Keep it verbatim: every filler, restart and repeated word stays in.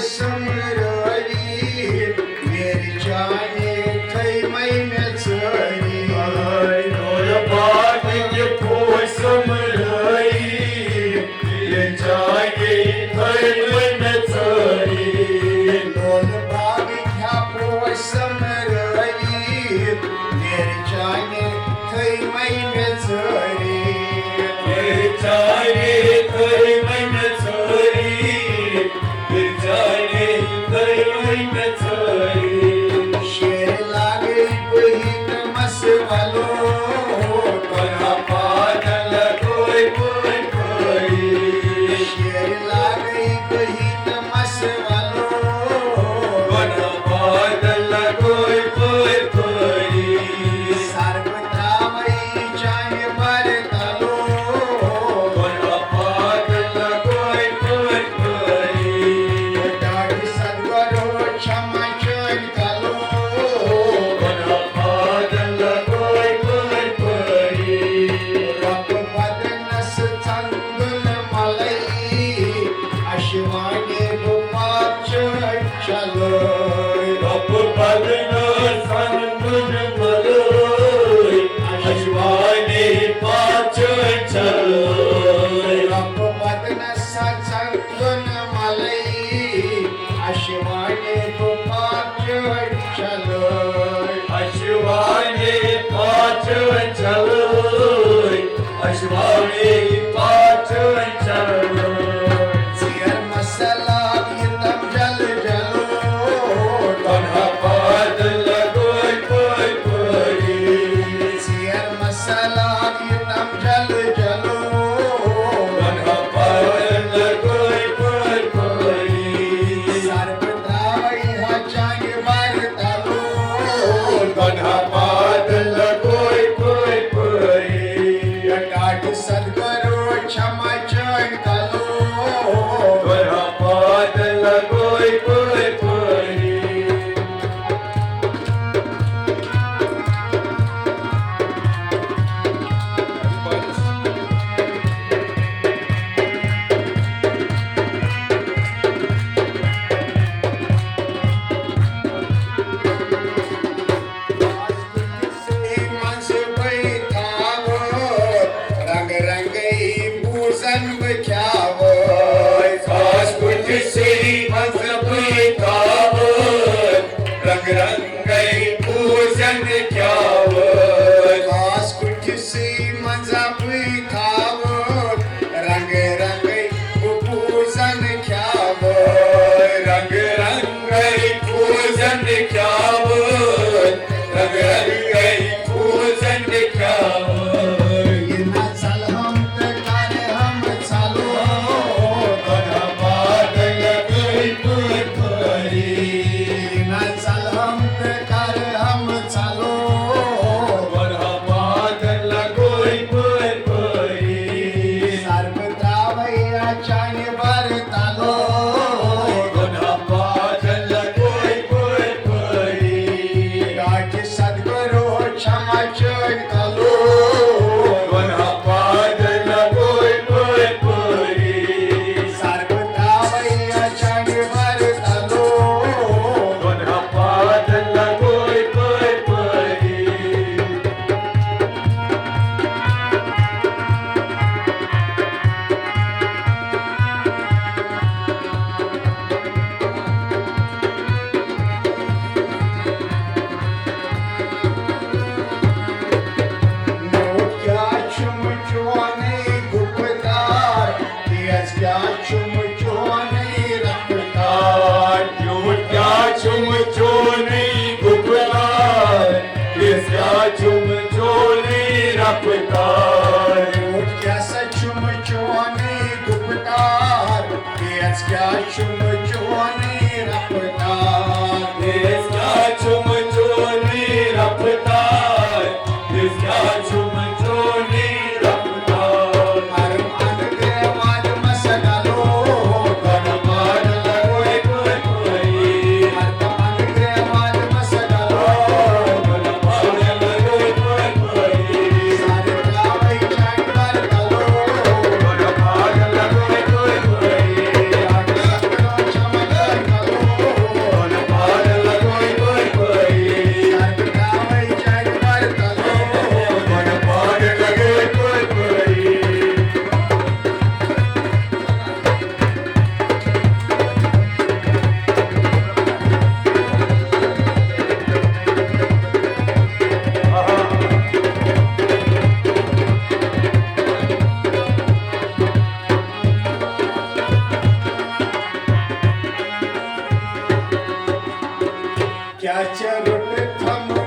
سمرٲوِتھ، ویرِ چانہِ تھٲومَے مےٚ ژٲرِتھ۔ نوٗرٕ باغٕکۍ پوش سمرٲوِتھ، ویرِ چانہِ تھٲومَے مےٚ ژٲرِتھ۔ نوٗرٕ باغٕکۍ پوش سمرٲوِتھ، ویرِ چانہِ تھٲومَے مےٚ ژٲرِتھ۔ ویرِ چانہِ تھٲومَے مےٚ ژٲرِتھ۔ بِچارے تٔرۍ مےٚ ژٲرۍ۔ شیرِ لاگے بہٕ ہیٚکہٕ مَس وَلو، بَنہٕ پادَل لَگوے پٲرۍ پٲرۍ۔ شیرِ لاگے بہٕ ہیٚکہٕ مَس وَلو، بَنہٕ پادَل لَگوے پٲرۍ پٲرۍ۔ سَر تراوے چانہِ بر تلو۔ گۄڈٕ پادل گوے پٲرۍ پٲرۍ۔ ڈاڈِ ست گۄڈٕ چھمہ چٲنۍ کلو۔ گۄڈٕ پادل گوے پٲرۍ پٲرۍ۔ رۄپہٕ بدنس ژندُن ملے۔ اَسہِ وَنے بہٕ پاک چٲنۍ چلٲے۔ رۄب بدنہٕ سَنگُن ملٲے، اَسہِ وَنے پاک چٲنۍ چلٲے۔ رۄب بدنہٕ سَنگُن ملٲے، اَسہِ وَنے بہٕ پاک چٲنۍ چلٲے۔ اَسہِ وَنے پاک چٲنۍ چلٲے۔ اَسہِ وَنے پاچَن چَلو۔ ژیر مسلات یہِ تَم جل جلو۔ تنہا پادل لگوے پٲرۍ پٲرۍ۔ ژیر مسلات یہِ تَم جل جلو۔ تنہا پادل لگوے پٲرۍ پٲرۍ۔ سر بہٕ ترٛاوَے ہا چانہِ بر تلو۔ تنہا پادل لگوے پٲرۍ پٲرۍ۔ ٹاٹھ ست گرو چھما چٲنۍ کلو۔ تنہا پادل لگوے پٲرۍ پٲرۍ۔ منٛز بہٕ تھاوٕ رنگ رنگے پوٗزن بہٕ کھیاوٕ۔ خاص کُٹھۍ سری منٛز بہٕ تھاوٕ رنگ رنگے پوٗزن کھیاوٕ۔ خاص کُٹھۍ سری منٛز بہٕ تھاوٕ رنگ رنگے پوٗزن کھیاوٕ۔ رنگ رنگے پوٗزن کھیاوٕ۔ رنگ رنگے پوٗزن کھیاوٕ۔ یہِ نہ ژلہم تہٕ کرہم ژلو۔ تنہا پادل لگوے پٲرۍ پٲرۍ۔ یہِ نہ ژلہم تہٕ کرہم ژلو۔ تنہا پادل لگوے پٲرۍ پٲرۍ۔ سر بہٕ ترٛاوَے یا چانہِ بر تلو۔ تنہا پادل لگوے پٲرۍ پٲرۍ۔ ٹاٹھ ست گرو چھما چٲنۍ کلو۔ تنہا پادل لگوے پٲرۍ پٲرۍ۔ سر بہٕ ترٛاوَے یا چانہِ بر تلو۔ تنہا پادل لگوے پٲرۍ پٲرۍ۔ نوٹ کیٛاہ چھُم چونُے گُپتار، تیز کیٛاہ چھُم چونُے رفتار۔ نوٹ کیٛاہ چھُم چونُے گُپتار، تیز کیٛاہ چھُم چونُے رفتار۔ نوٹ کیٛاہ سا چھُم چونُے گُپتار، تیز کیٛاہ چھُم چونُے رفتار۔ تیز کیٛاہ چھُم چونُے رفتار۔ تیز کیٛاہ چھُم چونُے رفتار۔ ہر اَنٛد گرٛٮ۪واد مَس ڈَلو۔ گۄڈٕ پاڈ لگوے پٲرۍ پٲرۍ۔ ہر اَنٛد کیٛاہ چھےٚ رُت تھٲومٕژ